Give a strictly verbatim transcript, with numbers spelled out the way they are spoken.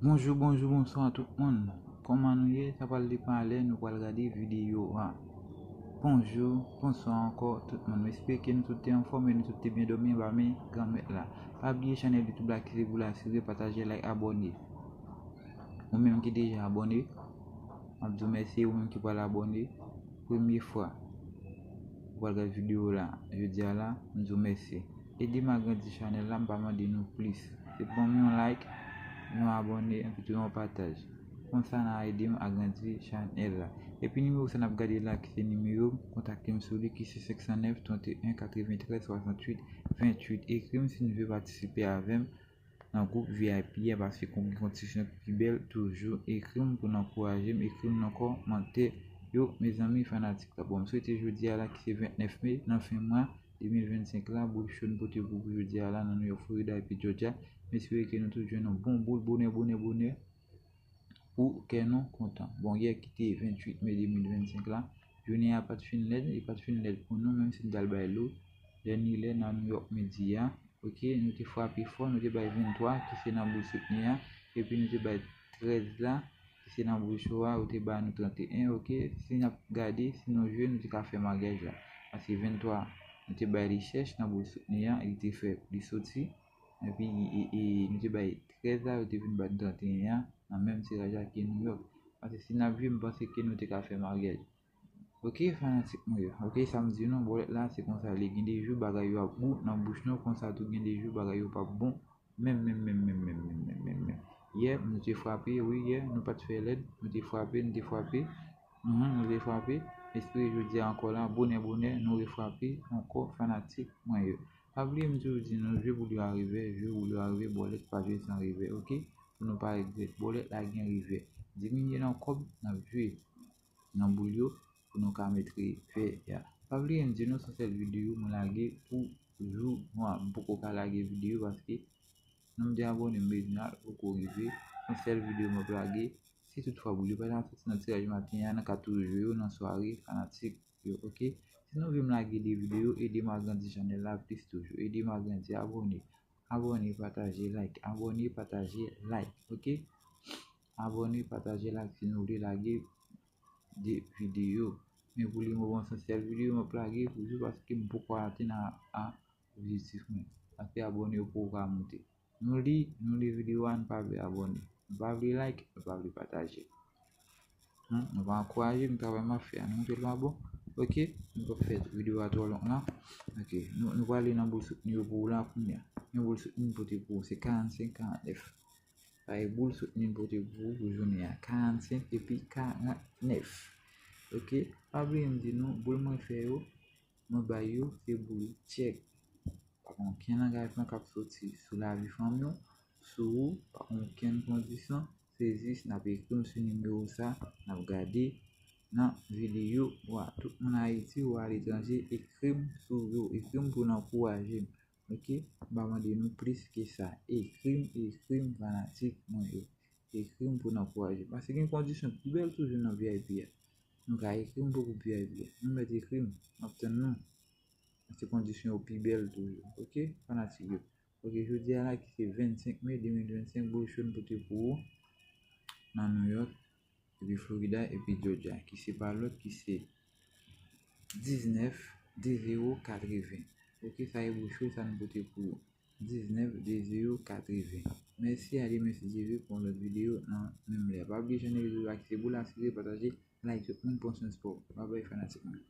Bonjou, bonjou, bonswa tout moun. Kòman nou ye? Sa pral depann lè nou pral gade videyo a. Bonjou, bonswa ankò tout moun. M espere ke nou tout te anfòm e nou tout te byen dòmi anba men Granmèt la. Pa bliye chanèl YouTube la ki se pou l asire, pataje, like, abòne. Ou menm ki deja abòne, m ap di w mèsi. Ou menm ki pral abòne premye fwa, ou pral gade videyo la jodi a la, m di w mèsi. Ede m agrandi chanèl la, m pa mande nou plis. Se ban m yon like, yon abòne, epi tou yon pataj. Konsa n a ede m agrandi chanèl la. Epi nimewo sa n ap gade la ki se nimewo m, kontakte m sou li ki se senk san nèf, trant e en, katreventrèz, swasanntuit, venntuit. Ekri m si n vle patisipe avè m nan gwoup V I P a, paske konpetision pi bèl toujou. Ekri m pou n ankouraje m, ekri m nan kòmantè yo, mezanmi fanatik la. Bon, m swete jodi a la ki se vennèf me, nan fen mwa de mil vennsenk la, boul cho n pote pou, pou jodi a la nan New York, Florida epi Georgia. M espere ke nou tout jwenn yon bon boul, bonè, bonè, bonè, pou kè nou kontan. Bon, yè ki te venntuit me de mil vennsenk la, jounen an pa t fin lèd, li pa t fin lèd pou nou, menm si n t al bay lo, dènye lè nan New York midi a, oke, nou te frape fò, nou te bay venntwa, ki se nan boul soutni a, epi nou te bay trèz la, ki se nan boul cho a, yo te ba nou trant e en, oke. Si n ap gade, si nou jwe, nou te ka fè maryaj la. Paske venntwa, nou te bay li chèch nan boul soutni a, li te fè, li soti, epi, e, e, nou te bay trèz la, yo te vin ba n trant e en an, nan menm tiraj la ki New York. Paske si n ap jwe, m panse ke nou te ka fè maryaj. Oke, fanatik mwen yo. Oke, sa m di nou, bòlèt la, se konsa li. Gen de jou, bagay yo ap gou nan bouch nou, konsa tou, gen de jou, bagay yo p ap bon. Menm, menm, menm, menm, menm, menm, menm, menm, menm. Yè, nou te frape, wi, yè, nou pa t fè lèd, nou te frape, nou te frape. Mhm, nou te frape. Espere jodi a ankò la, bonè, bonè, nou refrape ankò, fanatik mwen yo. Pa bliye m toujou di nou, jwe boul yo a revè, jwe boul yo a revè, bòlèt pa jwe san revè, oke? Pou nou pa regrèt, bòlèt la gen revè. Diminye nan kòb, n ap jwe nan boul yo pou nou ka met revè a. Pa bliye m di nou se yon sèl videyo mwen lage pou jou nwa. M poko ka lage videyo paske nonb de abòne m bezwen al poko rive. Se yon sèl videyo m ap lage. Si toutfwa boul yo pa t ap soti nan tiraj maten an, nou ka toujou jwe yo nan sware fanatik yo, oke? Si nou vle m lage de videyo, ede m agrandi chanèl la plis toujou. Ede m agrandi, abòne. Abòne, pataje, like. Abòne, pataje, like, oke? Abòne, pataje, like si nou vle lage de videyo. Men pou le moman, se yon sèl videyo m ap lage pou jou paske m poko atenn a, a objektif mwen. Paske abòne yo poko ka monte. Nou li, nou li videyo a, nou pa vle abòne. Nou pa vle like, nou pa vle pataje. Hmm, nou pa ankouraje m travay m ap fè a. Nou montre l pa bon. Oke, nou p ap fè videyo a twò long la. Oke, nou, nou prale nan boul soutni yo pou ou la kounye a. Men boul soutni m pote pou ou, se karannsenk karannèf. Sa e boul soutni m pote pou ou pou jounen an. Karannsenk epi karannèf. Oke, pa bliye m di nou, boul mwen fè yo, mwen bay yo, se boul tchèk. Pa gen okenn angajman k ap soti sou lavi fanmi w, sou ou, pa gen okenn kondisyon. Se jis n ap ekri m sou nimewo sa, n ap gade nan videyo a. Tout moun Ayiti ou aletranje, ekri m sou yo, ekri m pou n ankouraje m. Oke? M pa mande nou plis ke sa. Ekri m, ekri m, fanatik mwen yo. Ekri m pou n ankouraje m. Paske gen kondisyon pi bèl toujou nan V I P a. Nou ka ekri m pou gwoup V I P a. Nou mèt ekri m. M ap tann nou. Paske kondisyon yo pi bèl toujou. Oke? Fanatik yo. Oke, jodi a la ki se vennsenk me de mil vennsenk, boul cho n pote pou ou nan New York, epi Florida, epi Georgia, ki se pa lòt, ki se diznèf de zewo katreven. Oke, sa e boul cho sa n pote pou ou. Diznèf de zewo katreven. Mèsi, a demen si Dye vle pou yon lòt videyo nan menm lè. Pa bliye chanèl YouTube la ki se boul asire, pataje, like, tout moun pran swen spò. Babay fanatik mwen.